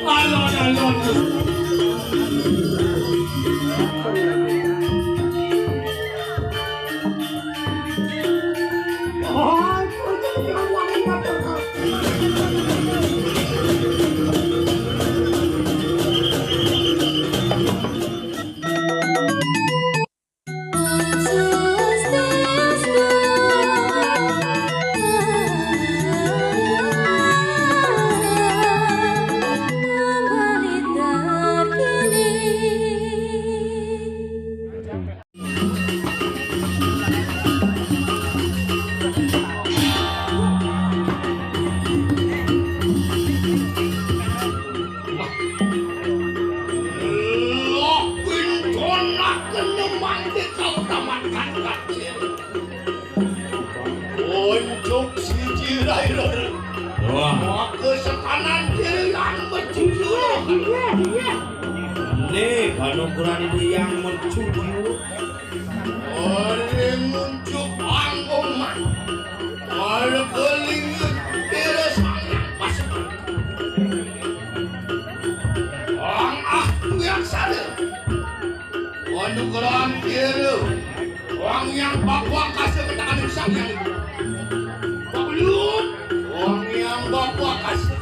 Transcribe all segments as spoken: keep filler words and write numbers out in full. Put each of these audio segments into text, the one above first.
Alon-alon. Loh, pintonaken mangke kautaman kacil. Unjuk siji rai loro. Wah. Maka setanan diri yang berjujur. Iya, iya. Nih, kalau ukuran itu yang berjujur. Ore ngunjuk anggoman. Ore kelingit pira sangat pas. Ang ah, yang sadar. Anugerah kira. Wong yang bapak kasih kita kan sang yang ibu. Belum. Wong yang bapak kasih.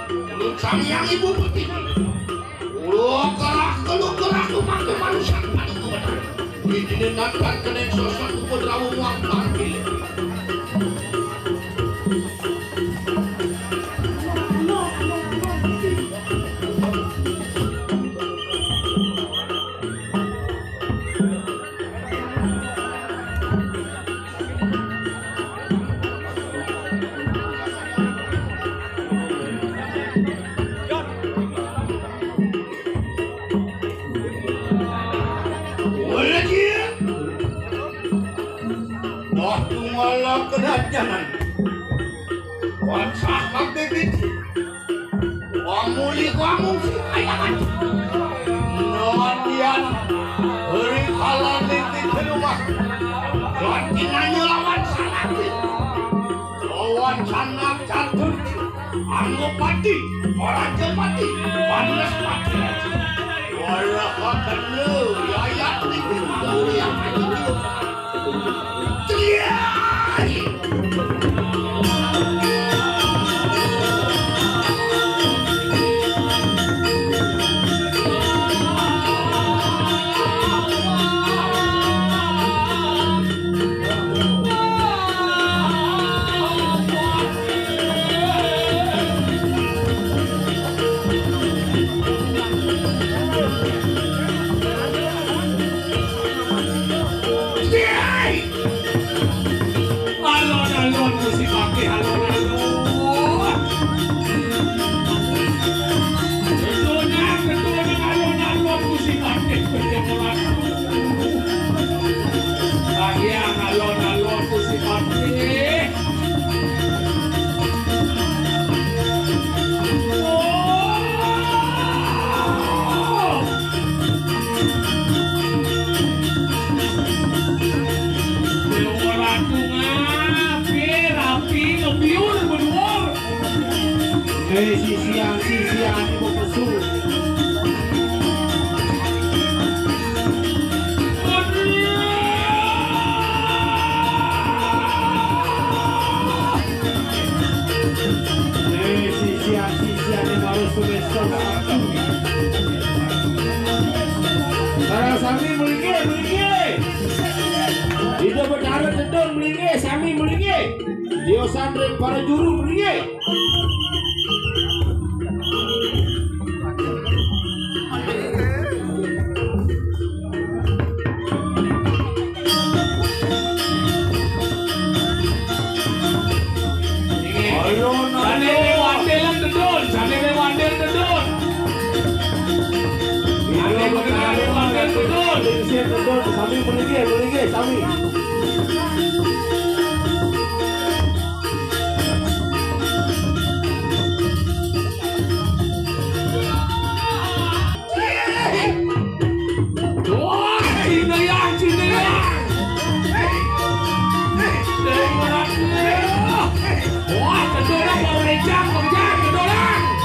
Belum sang yang ibu begini. Lu kerah, lu kerah, lu pakai manusia. Aduh, gue bener. Ini nanti kena sosok gue terawang tampil. Ora dia. Wah, tunggal kerajanan. Wah, sah bibit. Wah, muli kamu si kayangan. Nadian. Beri kalan di rumah. Ganti nanya lawan salaki. Lawan sanak catur. Anggopati, Raja Pati, Panas Pati. Wala kakenu, yayat di pintu yang maju. Triai. Alon-alon mesti pakai alon-alon. Ketuanya, ketuanya alon-alon mesti pakai. Bagian alon-alon mesti pakai. Eh, sisian, sisian, ibu pesu. Eh, sisian, sisian, ini baru semester. Para sami melinggih, melinggih. Ida Betara tedun melinggih, sami melinggih. Tiosan ring para juru melinggih. Sane wandel tedun, sane wandel tedun. Sane wandel tedun. Sami melinggih, melinggih, sami. Wah, Cindeyang, Cindeyang. Wah, kedolang, Bang Rejang, Bang Jang, kedolang.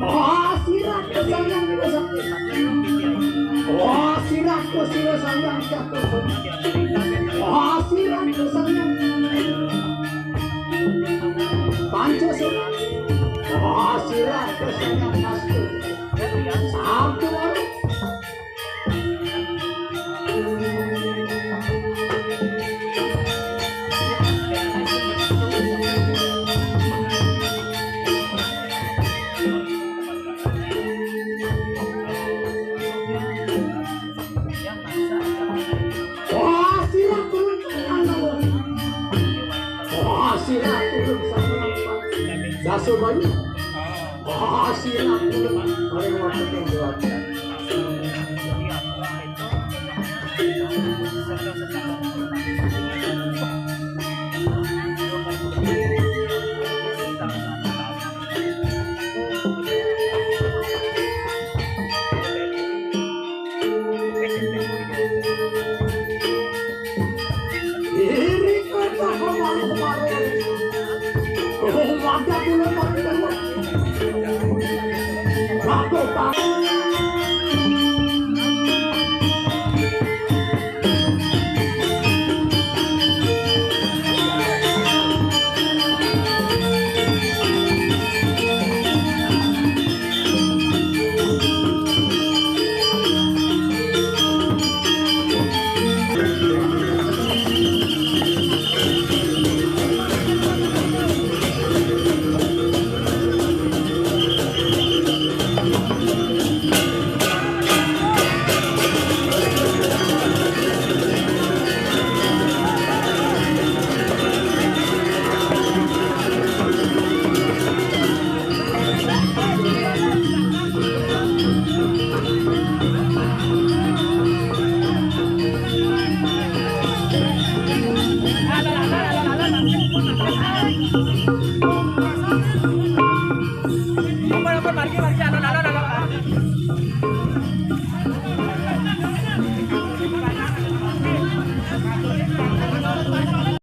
Oh, sira kesayang, oh, sira kesayang jatuh. Oh, sira kesayang. Pancasila. Oh, sira kesayang pasti. Satu. Wah, sira turun. Wah, sira turun. Daso banyu. Wah, sira turun. Paling waktu yang gelap.